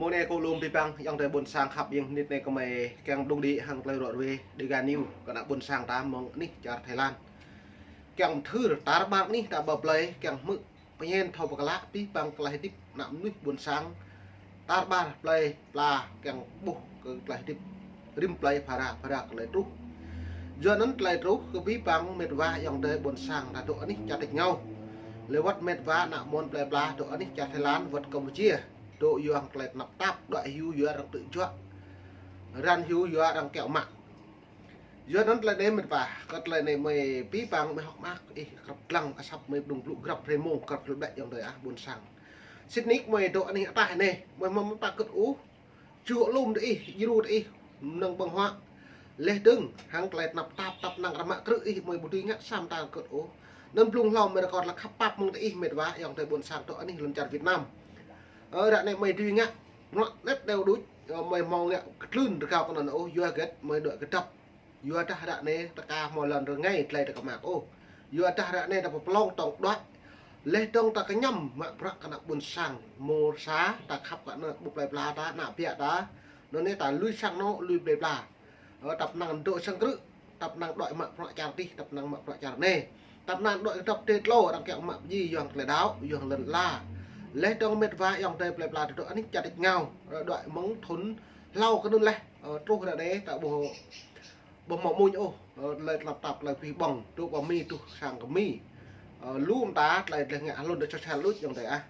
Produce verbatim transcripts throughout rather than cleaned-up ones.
Mông anai kâo lŏm abih bang ayŏng adơi ƀôn sang khăp, ƀing nit anai kơmơi kiăng pơdŏng đĭ hăng tơlơi ră ruai Dega News kơ ană ƀôn sang ta mơ̆ng anih čar Thái Lan. Kiăng thâo tar ƀar anih ta ƀơi plơi, kiăng hmư̆ pơñen thâo pơkla abih bang tơlơi hơdip ană mơnuih ƀôn sang tar ƀar plơi pla, kiăng ƀuh kơ tơlơi hơdip rĭm plơi phara phara kơ tơlơi truh. Yua anŭn tơlơi truh kơ abih bang met wa ayŏng adơi ƀôn sang ta dŏ anih čar tač rơngiao. Lĕ wơ̆t met wa ană mơnuih plơi pla dŏ anih čar Thái Lan, wơ̆t Campuchia, dŏ yua hăng tơlơi tơnap tap, đuaĭ hyu yua arăng tơjuă, răn hyu yua arăng kiaŏ mă. Yua anŭn tơlơi anai met wa, kơ tơlơi anai mơi abih bang mơi hơ̆k mơak, ih, krăp lăng asăp mơi pơdŏng blŭ grăp hrơi mông, grăp hrơi ƀlĕ ayŏng adơi ah ƀôn sang. Sĭt nik mơi dŏ anih ataih anai, mơi mơ̆ mơ̆ ta kơt ôh, čuh lŏm tơ ih, djru tơ ih, mơnơ̆ng ƀơ̆ng huă. Laih dơ̆ng hăng tơlơi tơnap tap, tap năng rơmă krư̆ ih mơi ƀu dưi ngă sa mơta kơt ôh. Anŭn blung hlâo mơi rơkâo tơlơi khăp pap mơ̆ng tơ ih met wa ayŏng adơi ƀôn sang dŏ anih lŏn čar Việt Nam. Ơ, ră anai mơi dưi ngă mă net đeo đuč, ơ, mơi hmâo ngă kơtlưn rơkâo kơ anŭn ôh, yua hơget mơi dŏ kơdŏp. Yua dah ră anai ta ka hmâo lŏn rơngai tơlơi ta kơ mă ôh. Yua dah ră anai ta pơplông tong đuaĭ. Laih dơ̆ng ta kơñăm mă bruă kơ ană ƀôn sang, mơ̆ sa ta khăp kơ ană ƀu plơi pla ta, ană biă ta. Anŭn anai ta lui sang anŏ, lui plơi pla. Ơ, tap năng dŏ sang krư̆, tap năng đuaĭ mă bruă čar adih, tap năng mă bruă čar anai. Tap năng đuaĭ kơdŏp tơlơi tlô, arăng kiaŏ mă pơjing yua hăng tơlơi đaŏ, yua hăng lŏn ala. Laih dơ̆ng met wa ayŏng adơi plơi pla dŏ anih čar tač rơngiao, ơ, đuaĭ mơ̆ng thŭn hlâo kơ anŭn laih, ơ, truh ră anai ta ƀuh ƀu hmâo mơñum ôh, ơ, tơlơi tơnap tap, tơlơi pih ƀơ̆ng, dŏ pơ Mi truh sang kơ Mi. Ơ, lu mơta tơlơi tơlơi ngă hlŭn dŏ sosel đuč ayŏng adơi ah.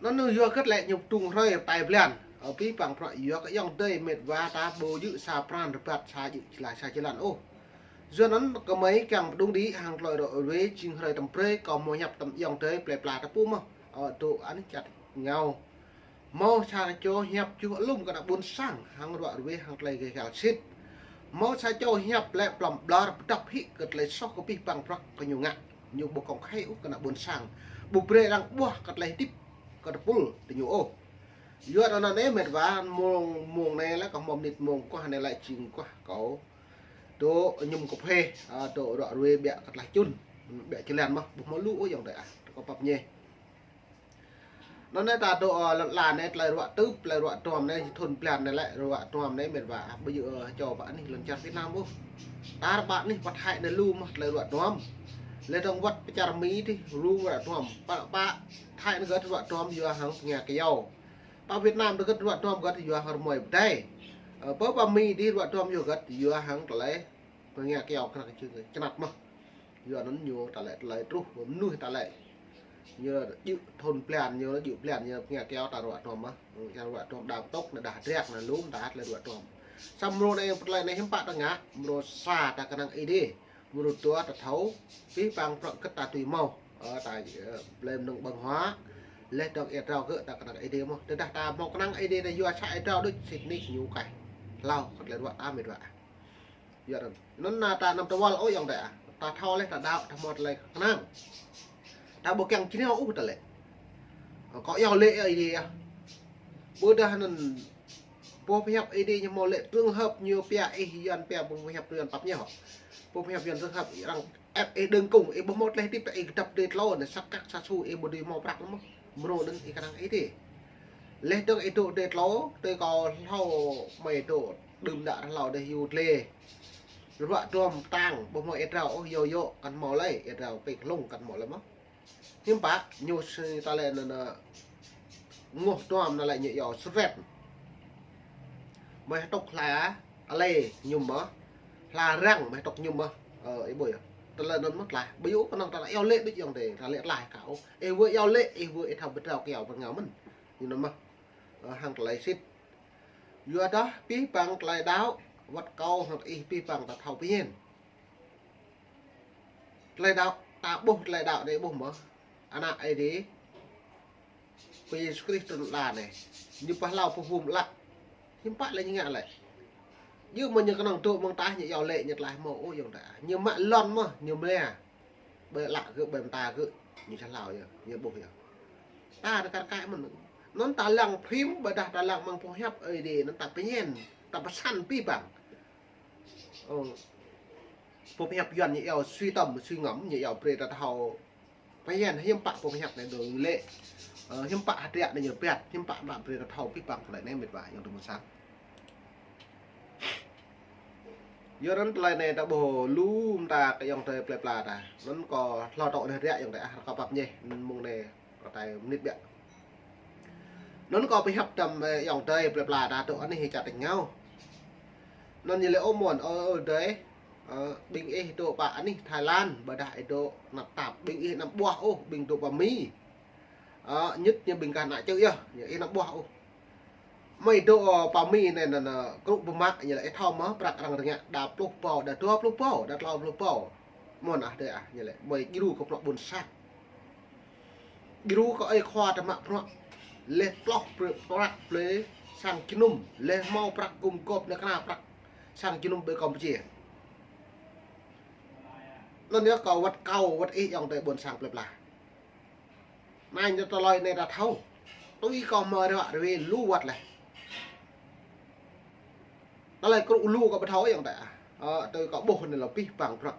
Anŭn yua hơget lĕ ñu pơdŏng hrơi tai blan, ơ, abih bang bruă yua kơ ayŏng adơi met wa ta ƀu djơ̆ sa pran rơbat sa djơ̆ jơlan sa jơlan ôh. Yua anŭn kơmơi kiăng pơdŏng đĭ hăng tơlơi ră ruai jing hrơi tơm brơi kâo hmâo hiăp tơm ayŏng adơi plơi pla ta pô mơ̆, ơ, dŏ anih čar rơngiao. Hmâo sa čô hiăp čuh lŏm kơ ană ƀôn sang hăng ră ruai hăng tơlơi gêh gal sĭt. Hmâo sa čô hiăp lĕ plŏm ƀlŏr pơdŏp hĭ kơ tơlơi soh kơ abih bang bruă kơ ñu ngă. Ñu ƀu kông khai ôh kơ ană ƀôn sang. Ƀu brơi arăng ƀuah kơ tơlơi hơdip kơ tơpul tơ ñu ôh. Yua anŭn anai met wa mông, mông anai lĕ kâo hmâo mơnit mông kuah anai lĕ jing kuah kâo dŏ mơñum kơphê, ơ, dŏ ră ruai ƀiă kơ tơlơi čun, ƀiă jơlan mơ̆, ƀu hmâo lu ôh ayŏng adơi ah, kâo pap ñe. Anŭn anai ta dŏ, ơ, lŏn ala anai tơlơi ruă tưp, tơlơi ruă duăm anai, thŭn blan anai lĕ ruă duăm anai met wa, ƀu djơ̆, ơ, čô pơ anih lŏn čar Việt Nam ôh. Tar ƀar anih pơ Thái anai lu mơ̆ tơlơi ruă duăm. Laih dơ̆ng wơ̆t pơ čar Mi dih lu ruă duăm. Pơ, pơ Thái anai hơget ruă duăm yua hăng pơngia kơyâo. Pơ Việt Nam dih hơget ruă duăm hơget yua hăng rơmơi pơdai. Ơ, pơ, pơ Mi dih ruă duăm yua hơget yua hăng tơlơi pơngia kơyâo kơnăk čơnat mơ̆. Yua anŭn ñu ta lĕ tơlơi truh mơnuih ta lĕ. Ñu djơ̆ thŭn blan, ñu djơ̆ blan, ñu pơngia kơyâo ta ruă duăm mơ̆. Čang ruă duăm đa tŏk, anai đa hơdrek, anai lŏm ta tơlơi ruă duăm. Samơ̆ mrô anai tơlơi anai hiư̆m pă ta ngă, mrô sa ta kơnang Ơi Adai. Mrô dua ta thâo abih bang bruă hơget ta tui hmâo. Ơ, ta, ơ, blơi mơnơ̆ng ƀơ̆ng huă. Laih dơ̆ng ia drao gơ̆ ta kơnang Ơi Adai mơ̆. Tơdah ta hmâo kơnang Ơi Adai ta yua sa ia drao đôč sĭt nik ñu kaih hlâo kơ tơlơi ruă ta met wa. Yua anŭn. Anŭn anai ta anăm tơwăl ôh ayŏng adơi ah. Ta thâo laih ta đaŏ, ta hmâo tơlơi kơnang. Ta ƀu kiăng jrao ôh ta lĕ. Kâo iâu laĭ Ơi Adai ah. Ƀôdah anŭn pô pơhiăp Ơi Adai ñu hmâo laĭ trường hợp ñu pia ih Yuan pia pô pơhiăp Yuan pap ñu. Pô pơhiăp Yuan trường hợp arăng ĕp ih đơ̆ng kŭng, ih ƀu hmâo tơlơi hơdip ta ih kơdŏp tơlơi tlô anai săk kăk sa su ih ƀu dưi hmâo prăk mơ̆. Mrô anŭn ih kơnang Ơi Adai. Laih dơ̆ng ih dŏ tơlơi tlô, tơlơi kâo hlâo mơi dŏ đưm đă hlâo đeh hyu tơlơi. Ruă duăm tang, ƀu hmâo ia drao ôh, yô yô, kăn hmâo lơi, ia drao pĕk hlung kăn hmâo lơi mơ̆. Hiư̆m pă, ñu sĭ ta lĕ anŭn, anŭn, ngŏh duăm anŭn lĕ ñu iâu sret. Mơi tŏk hla alai mơñum mơ̆, hla răng mơi tŏk mơñum mơ̆, ơ, ih ƀuh yơh. Tơlơi anŭn mơ̆ tlaih, ƀu djơ̆ kơnơ̆ng ta lĕ iâu laĭ đôč ayŏng adơi, ta lĕ tlaih kâo. Ih wơ̆t iâu laĭ, ih wơ̆t ih thâo pơtrao kơ iâu pơngao mơ̆n. Ñu anŭn mơ̆, ơ, hăng tơlơi sĭt. Yua dah abih bang tơlơi đaŏ, wơ̆t kâo hăng ih abih bang ta thâo pơñen. Tơlơi đaŏ, ta ƀuh tơlơi đaŏ anai ƀuh mơ̆. Ană Ơi Adai, Khua Yêsu Krist trŭn ala anai. Ñu pơhlao pơhum ală. Hiư̆m pă lĕ ñu ngă lĕ. Yua mơ̆ ñu kơnơ̆ng dŏ mơ̆ng ataih ñu iâu laĭ ñu tlaih hmâo ôh ayŏng adơi. Ñu mă lŏn mơ̆, ñu mơlia. Ƀơi ală gơ̆, ƀơi mơta gơ̆, ñu sa hlao yơh, ñu ƀuh yơh. Ta rơkăt kăt mơ̆n. Anŭn ta lăng phim, ƀôdah ta lăng mơ̆ng pô pơhiăp Ơi Adai, anŭn ta pơñen, ta pơsăn abih bang. Ơ, pô pơhiăp Yuan ñu iâu suy tâm, suy ngẫm, ñu iâu brơi ta thâo pơñen hiư̆m pă pô pơhiăp anai dŏ laĭ. Ơ, hiư̆m pă hơdră anai ñu pơhiăp, hiư̆m pă mă brơi ta thâo pih păng tơlơi anai mĕt wa ayŏng adơi ƀôn sang. Yua anŭn tơlơi anai ta ƀuh lu mơta kơ ayŏng adơi plơi pla ta. Anŭn kâo hlâo tŏ anai hơdră ayŏng adơi ah, rơkâo pap ñeh, mơ̆ng anai kâo tai mơnit biă. Anŭn kâo pơhiăp tăm, ơ, ayŏng adơi plơi pla ta tŏ anih čar tač rơngiao. Anŭn ñu lĕ ơ mơ̆n, ơ, ơ, adơi, ơ, ƀing ih dŏ pơ anih Thái Lan, ƀôdah ih dŏ anăp tap, ƀing ih anăm ƀuah ôh, ƀing dŏ pơ Mi. Ơ, ñit ñu ƀing kah ană čư̆ yơh, ñu ih anăm ƀuah ôh. Mơi dŏ, ơ, pơ Mi anai, anŭn, anŭn, krŭ pơmă ñu lĕ ih thâo mơ̆, prăk arăng rơngiă đa pluh rơbâo, đa dua pluh rơbâo, đa klâo pluh rơbâo. Mơ̆n ah, adơi ah, ñu lĕ mơi djru kơ bruă ƀôn sang. Djru kơ ơi khua ta mă bruă. Leh ploh prăk, prăk blơi sang jơnum, leh hmâo prăk gum gŏp nao kơna prăk sang jơnum ƀơi Kampuchia. Anŭn yơh kâo wơ̆t kâo wơ̆t ih ayŏng adơi ƀôn sang plơi pla. Anai ñu tơlơi anai ta thâo. Tui kâo hmâo rơwă rơwe lu wơ̆t leh. Tơlơi krŭ lu kâo ƀu thâo ayŏng adơi ah. Ơ, tui kâo ƀuh anai lĕ pih păng bruă.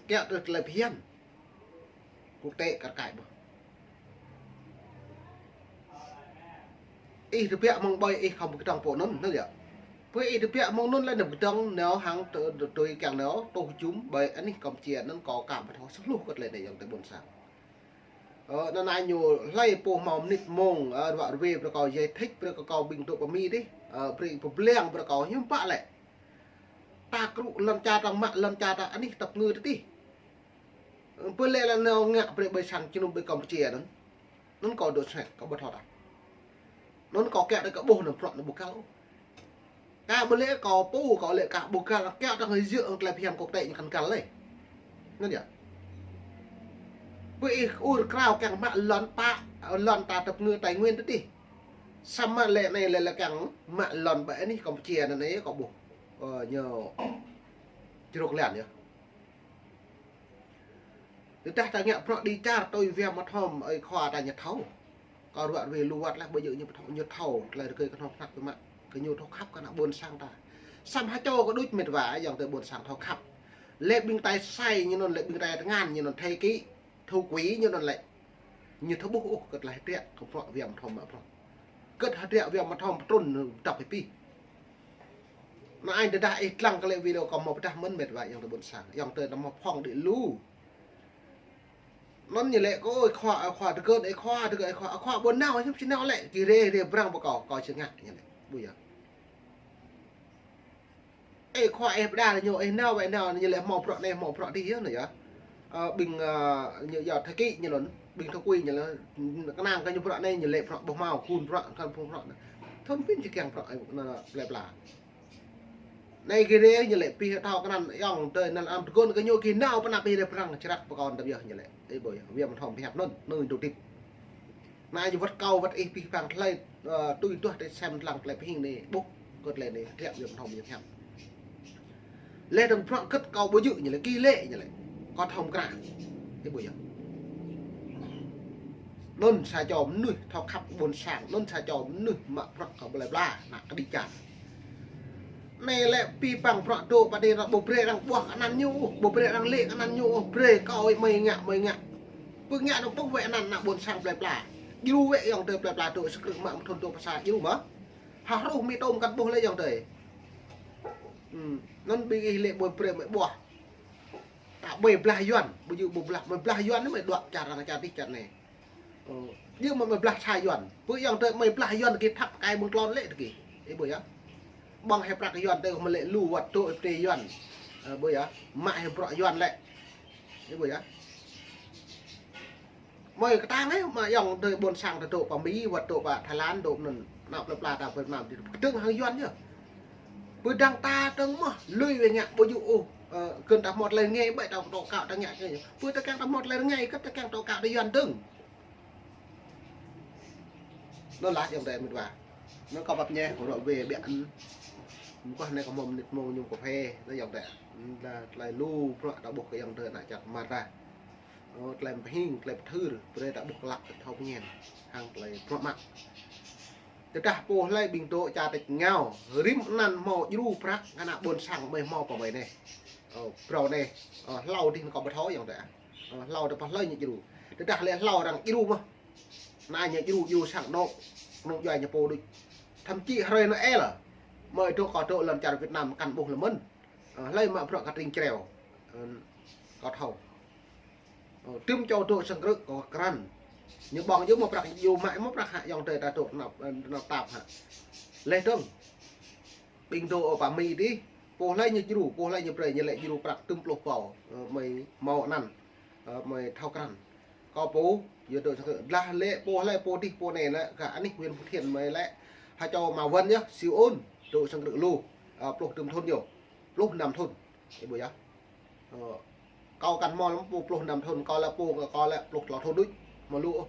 Kiăng tui tơlơi phiăn. Quốc tế kar kaĭ ƀuh. Ih tơbiă mơ̆ng ƀơi ih khŏm pơkơdơ̆ng pơ anŭn, anŭn yơh. Pơ ih tơbiă mơ̆ng anŭn lĕ nao pơkơdơ̆ng nao hăng tơ-, tơ-, tui kiăng nao tŏ jum ƀơi anih Kampuchia anŭn kâo ka ƀu thâo sơluh kơ tơlơi anai ayŏng adơi ƀôn sang. Ơ, anŭn anai ñu hlơi pô hmâo mơnit mông, ơ, rơwă rơwe brơi kâo giải thích brơi kơ kâo ƀing dŏ pơ Mi dih, ơ, brơi pơblang brơi kâo hiư̆m pă lĕ. Ta krŭ lŏn čar ta mă lŏn čar ta anih tơpơngư tơ tih. Pơ lĕ lĕ nao ngă brơi ƀơi sang jơnum ƀơi Kampuchia anŭn. Anŭn kâo dŏ sĕt, kâo ƀu thâo ta. Anŭn kâo kiăng tui kâo ƀuh anŭn bruă anŭn ƀu găl. Kâo ƀu lĕ kâo pô, kâo lĕ kâo ƀu găl, kiăng tui kâo djơ̆ tơlơi phiăn quốc tế ñu kăn găl lĕ. Anŭn yơh. Pơ ih ur krao kiăng mă lŏn ta, lŏn ta tơpơngư Tây Nguyên tơ tih. Samơ̆ lĕ anai lĕ lĕ kiăng mă lŏn ƀơi anih Kampuchia anŭn anai kâo ƀuh. Ơ, ñu jrŏk lian yơh. Tơdah ta ngă bruă đĭ čar tui wia mơthom ơi khua ta ñu thâo. Kâo rơwă rơwe lu wơ̆t leh ƀu djơ̆ ñu pơthâo, ñu thâo tơlơi rơgơi kơhnâo pơhnăk pơmă. Kơ ñu thâo khăp kơ ană ƀôn sang ta. Samơ̆ ha čô kơ đôč mĕt wa ayŏng adơi ƀôn sang thâo khăp. Lĕ ƀing tai sai ñu anŭn, lĕ ƀing tai tơngan ñu anŭn, thê ký, thủ quỹ ñu anŭn lĕ. Ñu thâo ƀuh ôh kơ tơlơi hơdră kơ bruă wia mơthom mă bruă. Kơ hơdră wia mơthom pơtrŭn dăp hĭ pih. Anŭn anai tơdah ih lăng kơ lĕ video kâo hmâo pơdah mơ̆n mĕt wa ayŏng adơi ƀôn sang. Ayŏng adơi ta hmâo phŏng đĭ lu. Anŭn ñu lĕ kơ ơi khua, ơi khua tơgơ̆n, ơi khua tơgơ̆n, ơi khua, ơi khua ƀu nao, hiư̆m či nao lĕ, kơ rê, rê brăng pơ kâo, kâo či ngă ñu lĕ. Ƀu yơh. Ơi khua ih pơđar ñu, ih nao, ih nao, ñu lĕ hmâo bruă anai, hmâo bruă adih yơh, anŭn yơh. Ơ, ƀing, ơ, ñu yua thê ký ñu anŭn, ƀing thủ quỹ ñu lĕ, kơnang kơ ñu bruă anai, ñu lĕ bruă ƀu hmâo, gun bruă, kăn phung bruă anŭn. Thŭn pĭn či kiăng bruă, ơ, anŭn, anŭn, plơi pla. Anai gơ̆ rê ñu lĕ pih thâo kơ anăn ayŏng adơi anăn am tơgŭn kơ ñu gơ̆ nao pơ anăp ih rê prăng črăk pơkŏn tơbiă ñu lĕ. Ih ƀuh yơh, wia mơthom pơhiăp anŭn, anŭn dŏ tĭp. Anai ñu wơ̆t kâo wơ̆t ih pih păng tơlơi, ơ, tui duah tơlơi sem lăng tơlơi pơhing anai ƀuh kơ tơlơi anai hơdră wia mơthom ñu pơhiăp. Leh dơ̆ng bruă kơ̆t kâo ƀu djơ̆ ñu lĕ, gơ̆ lĕ ñu lĕ. Kâo thâo mơkra. Ih ƀuh yơh. Anŭn sa čô mơnuih thâo khăp ƀôn sang, anŭn sa čô mơnuih mă bruă kơ plơi pla, ană kơ đĭ čar. Anai lĕ pih păng bruă dŏ pơ adih ta ƀu brơi arăng ƀuah kơ anăn ñu ôh, ƀu brơi arăng lĕ kơ anăn ñu ôh, brơi kâo mơi ngă, mơi ngă. Pơ ngă anŭn pơ̆ng wĕ anăn ană ƀôn sang plơi pla. Djru wĕ ayŏng adơi plơi pla dŏ sơkrư̆ mă mơthŭn dŏ pơ sa djru mơ̆. Hă hruh Mi tôm kăn ƀuh lĕ ayŏng adơi. Hm, anŭn ƀing ih lĕ ƀu brơi mơi ƀuah. Ta ƀơi blah Yuan, ƀu djơ̆ ƀơi blah, mơi blah Yuan anai mơi đuaĭ čar arăng čar tih čar anai. Ơ, djơ̆ mơi, mơi blah sa Yuan. Pơ ayŏng adơi mơi blah Yuan gơ̆ thăp kai ƀơ̆ng tlôn lĕ tơ gơ̆. Ih ƀuh yơh. Ƀơ̆ng hĭ prăk Yuan tơ mơi lĕ lu wơ̆t dŏ ih pơtrê Yuan. Ơ, ƀuh yơh. Mă hĭ bruă Yuan lĕ. Ih ƀuh yơh. Mơi kơtang anai, mă ayŏng adơi ƀôn sang ta dŏ pơ Mi, wơ̆t dŏ pơ Thái Lan, dŏ anŭn, ană plơi pla ta Việt Nam, dơ̆ng hăng Yuan yơh. Pơ dăng ta dơ̆ng mơ̆, lui wĕ ngă ƀu djơ̆ ôh, ơ, kơ̆n ta hmâo tơlơi rơngai, ƀĕ ta tŏ kâo ta ngă kơ ñu. Pơ ta kiăng ta hmâo tơlơi rơngai, kơ̆t ta kiăng tŏ kâo ta Yuan dơ̆ng. Anŭn lah ayŏng adơi mĕt wa. Anŭn kâo pap ñeh, kâo rơwă rơwe biă anŭn. Mơguah anai kâo hmâo mơnit mông mơñum kơphê, anŭn ayŏng adơi. Anŭn lah tơlơi lu bruă ta ƀuh kơ ayŏng adơi ană čar kơmar ta. Ơ, tơlơi pơhing, tơlơi pơthưr, brơi ta ƀuh klă thâo pơñen hăng tơlơi bruă mă. Tơdah pô hlơi ƀing dŏ čar tač rơngiao, rĭm anăn hmâo djru prăk, ană ƀôn sang mơi hmâo pơ mơi anai. Ơ, phrâo anai, ơ, hlâo dih anŭn kâo ƀu thâo ayŏng adơi. Ơ, hlâo dih pơ hlơi ñu djru. Tơdah lĕ hlâo arăng djru mơh. Anai ñu djru, djru sang anŏ, kơnung djuai ñu pô đôč. Thậm chí hrơi Noel, mơi dŏ kâo dŏ lŏn čar Việt Nam kăn ƀuh lơmơ̆n. Ơ, hlơi mă bruă kơ tring čreo. Ơ, kâo thâo. Ơ, tŭm čô dŏ sang krư̆ kâo krăn. Ñu ƀơ̆ng yơh mă prăk, yơh mă mă prăk hă, ayŏng adơi ta dŏ tơnap, ơ, tơnap tap hă. Leh dơ̆ng. Ƀing dŏ pơ Mi dih, pô hlơi ñu djru, pô hlơi ñu brơi, ñu lĕ djru prăk tŭm pluh pô. Ơ, mơi hmâo anăn. Ơ, mơi thâo krăn. Kâo pô, yơh dŏ sang krư̆. Lah lĕ pô hlơi pô dih pô anai lĕ, gah anih huyện Phú Thiện mơi lĕ. Hă čô Ma Wăn yơh, Siu Ôn, dŏ sang krư̆ lu. Ơ, pluh tŭm thŭn yơh. Pluh năm thŭn. Ih ƀuh yơh. Ơ, kâo kăn hmâo lăm pô pluh năm thŭn, kâo lĕ pô, kâo lĕ pluh klâo thŭn đôč. Hmâo lu ôh.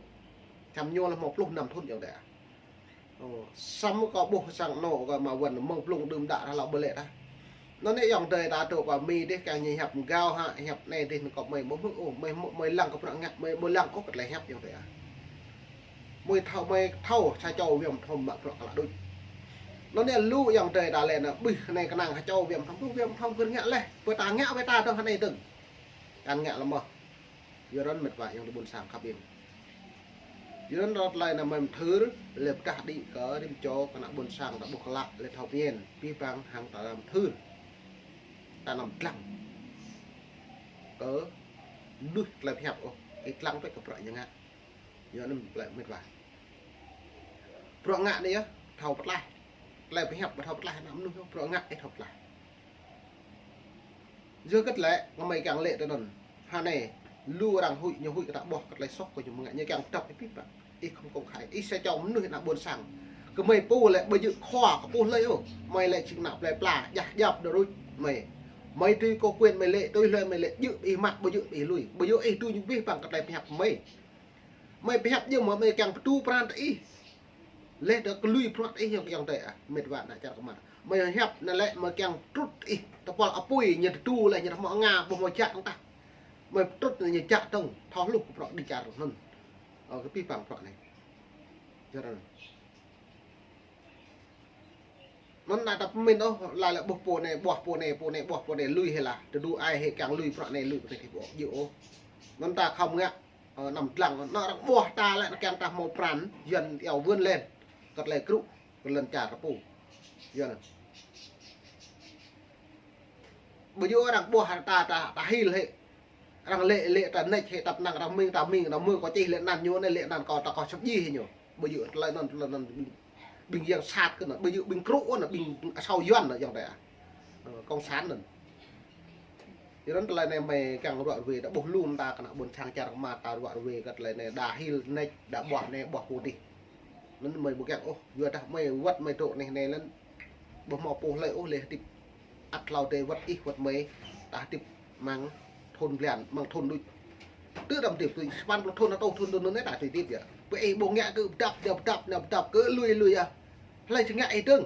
Čăm ñu lĕ hmâo pluh năm thŭn ayŏng adơi. Ơ, samơ̆ kâo ƀuh sang anŏ kâo Ma Wăn mơ̆ng blung đưm đă ră hlâo ƀơi lĕ ta. Anŭn anai ayŏng adơi ta dŏ pơ Mi dih kiăng ñu hiăp gao hă, hiăp anai dih kâo mơi ƀu hmư̆ ôh, mơi hmư̆, mơi lăng kơ bruă ngă, mơi ƀu lăng ôh kơ tơlơi hiăp ayŏng adơi ah. Mơi thâo, mơi thâo sa čô Việt Nam mă bruă klă đôč. Anŭn anai lu ayŏng adơi ta lĕ anai ƀuh anai kơnang sa čô Việt Nam, ƀuh Việt Nam kơ ngă leh, pơ ta ngă wơ̆t ta dơ̆ng anai dơ̆ng. Kăn ngă lơ̆m mơh. Yua anŭn met wa ayŏng adơi ƀôn sang khăp ƀing. Yua anŭn rŏt tơlơi anai mơi mơthưr, lĕ pơdah đĭ kơ rĭm čô kơ ană ƀôn sang ta ƀuh klă, lĕ thâo pơmĭn, abih bang hăng ta mơthưr. Ta anăm dlăng. Kơ mơnuih tơlơi pơhiăp ôh, ih dlăng pĕ kơ bruă ñu ngă. Yua anŭn tơlơi met wa. Bruă ngă anai yơh, thâo pơtlaih. Tơlơi pơhiăp ƀu thâo pơtlaih ană mơnuih ôh, bruă ngă ih thâo pơtlaih. Yua kơ tơlơi, gơmơi kiăng lĕ tơ anŭn. Hă anai, lu arăng huĭ, ñu huĭ kơ ta ƀuh kơ tơlơi soh kơ ñu mơ̆ng ngă, ñu kiăng dŏp ih pĭ pă. Ih khŏm kông khai, ih sa čô mơnuih ană ƀôn sang. Gơmơi pô lĕ ƀu djơ̆ khua kơ pô hlơi ôh. Mơi lĕ čing ană plơi pla, djah djăp dơ̆ rôč mơi. Mơi tui kơ quyền mơi lĕ, tui hlơi mơi lĕ, djơ̆ ih mă, ƀu djơ̆ ih lui. Ƀu djơ̆ ih tui ñu abih bang kơ tơlơi pơhiăp mơi. Mơi pơhiăp djơ̆ mơi, mơi kiăng pơtŭ pran tơ ih. Leh dơ̆ng kơ lui bruă ih ayŏng, ayŏng adơi ah, met wa ană čar kơmă. Mơi hiăp anai lĕ mơi kiăng trŭt ih, tơpul apui ñu tơdu lĕ ñu hmâo ngă, ƀu hmâo jak tah. Mơi trŭt ñu jak dơ̆ng, thâo hluh kơ bruă đĭ čar anŭn. Ơ, kơ abih bang bruă anai. Čar anŭn. Anŭn anai ta pơmĭn ôh, laĭ lĕ ƀuh pô anai, ƀuh pô anai, pô anai, ƀuh pô anai, lui hĭ lah. Tơdu ai hĭ kiăng lui bruă anai, lui bruă anai, ƀu djơ̆ ôh. Anŭn ta khŏm ngă, ơ, anăm dlăng, anŭn arăng ƀuh ta lĕ, anŭn kiăng ta hmâo pran, Yuan iâu vươn lên. Kơ tơlơi krŭ, kơ lŏn čar ta pô. Yua anŭn. Ƀu djơ̆ arăng ƀuh ta, ta, ta hil hĭ. Arăng lĕ, lĕ ta nač hĭ, ta pơnăng arăng mĭn, ta mĭn, ta mơ̆ kâo čih lĕ anăn ñu anai, lĕ anăn kâo, ta kâo săp djai hĭ ñu. Ƀu djơ̆ tơlơi anŭn, tơlơi anŭn ƀing, ƀing yang sat kơ anŭn, ƀu djơ̆ ƀing krŭ anŭn, ƀing asâo Yuan anŭn ayŏng adơi ah. Ơ, cộng sản anŭn. Yua anŭn tơlơi anai mơi kiăng ruă ruê, ta ƀuh lu mơta kơ ană ƀôn sang čar kơmă ta ruă ruê kơ tơlơi anai đa hil nač, đa ƀuh anai ƀuh pô dih. Anŭn mơi ƀu kiăng ôh, yua dah mơi wơ̆t mơi dŏ anai anai lĕ ƀu hmâo pô hlơi ôh lĕ hơdip. Ăt hlâo dêh wơ̆t ih wơ̆t mơi, ta hơdip mơ̆ng thŭn blan, mơ̆ng thŭn đôč. Tơ đăm hơdip tui sapăn pluh thŭn, rơtuh thŭn, thŭn anai ta tui hơdip yơh. Pơ ih ƀu ngă kơ pơdăp, pơdăp, pơdăp, pơdăp, kơ lui lui yơh. Hlơi či ngă ih dơ̆ng.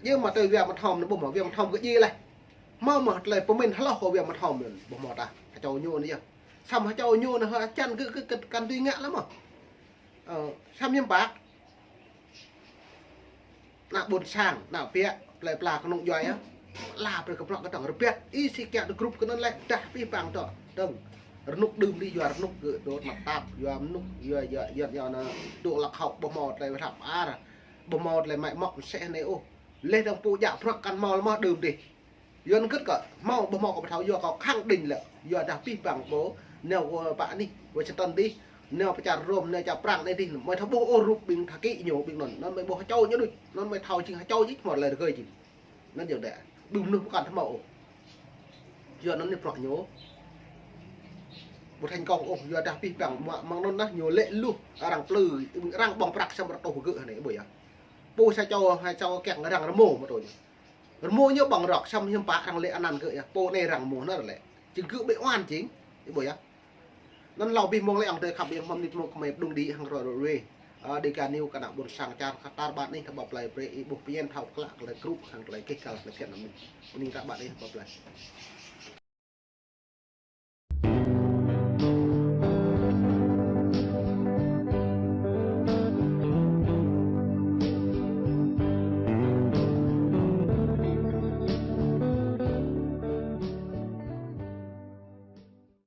Yơh mă tui Việt Nam thom anai ƀu hmâo, Việt Nam thom kơ djai leh. Hmâo mơ̆ tơlơi pơmĭn hloh kơ Việt Nam thom anai ƀu hmâo tah. Hă čô ñu anai yơh. Samơ̆ hă čô ñu anai hă čăn kơ, kơ, kơ kăn tui ngă lăm mơ̆. Ơ, samơ̆ hiư̆m pă. Ană ƀôn sang, ană biă, plơi pla kơnung djuai ah. Lăp brơi kơ bruă kơtang rơbat. Ih sĭ kiăng dŏ grup kơ anŭn lĕ, dah abih bang dŏ. Dơ̆ng. Rơnŭk đưm dih yua rơnŭk kơ dŏ tơnap tap, yua mơnŭk, yua, yua, yua, yua anŭn dŏ lăk hŏk ƀu hmâo tơlơi pơhiăp ar. Ƀu hmâo tơlơi mă mŏk mơsĕh anai ôh. Leh dơ̆ng pô djă bruă kăn hmâo lăm mơ̆ đưm dih. Yua anŭn gĭt kơ hmâo ƀu hmâo kơ ƀu thâo yua kâo khăng đĭng lĕ. Yua dah abih bang pô, nao kơ pă anih, Washington dih, nao pơ čar Rôm, nao čar Prang anai dih, mơi thâo ƀuh ôh rup ƀing tha kĭ ñu, ƀing anŭn, anŭn mơi ƀuh hă čô ñu đôč, anŭn mơi thâo jing hă čô jih, hmâo tơlơi rơgơi jing. Anŭn ayŏng adơi, ƀing mơnuih ƀu kăn hmâo ôh. Yua anŭn anai bruă ñu ƀu thành công ôh, yua dah abih bang, mă, mơ̆ng anŭn nah, ñu lĕ lu, arăng plư, arăng ƀơ̆ng prăk samơ̆ rơtuh gơ̆ anai, ƀu yơh. Pô sa čô, sa čô kiăng arăng rơmô mơ̆ tui ñu. Rơmô ñu ƀơ̆ng rŏk, samơ̆ hiư̆m pă arăng lĕ anăn gơ̆ yơh. Pô anai arăng rơmô anŭn lĕ. Jing gơ̆ ƀu an jing. Ih ƀuh yơh. Anŭn hlâo abih mông lĕ ayŏng adơi khăp ƀing hmâo mơnit mông kơ mơi pơdŏng đĭ hăng ruă ruê. Ơ, dêh gah ñu kơ ană ƀôn sang čar kơ tar ƀar anih ta ƀuh plơi brơi ih ƀuh pơmĭn thâo klă kơ tơlơi krŭ hăng tơlơi kih kăl tơlơi phiăn anŭn. Mơnit ta ƀuh ih ƀuh plơi.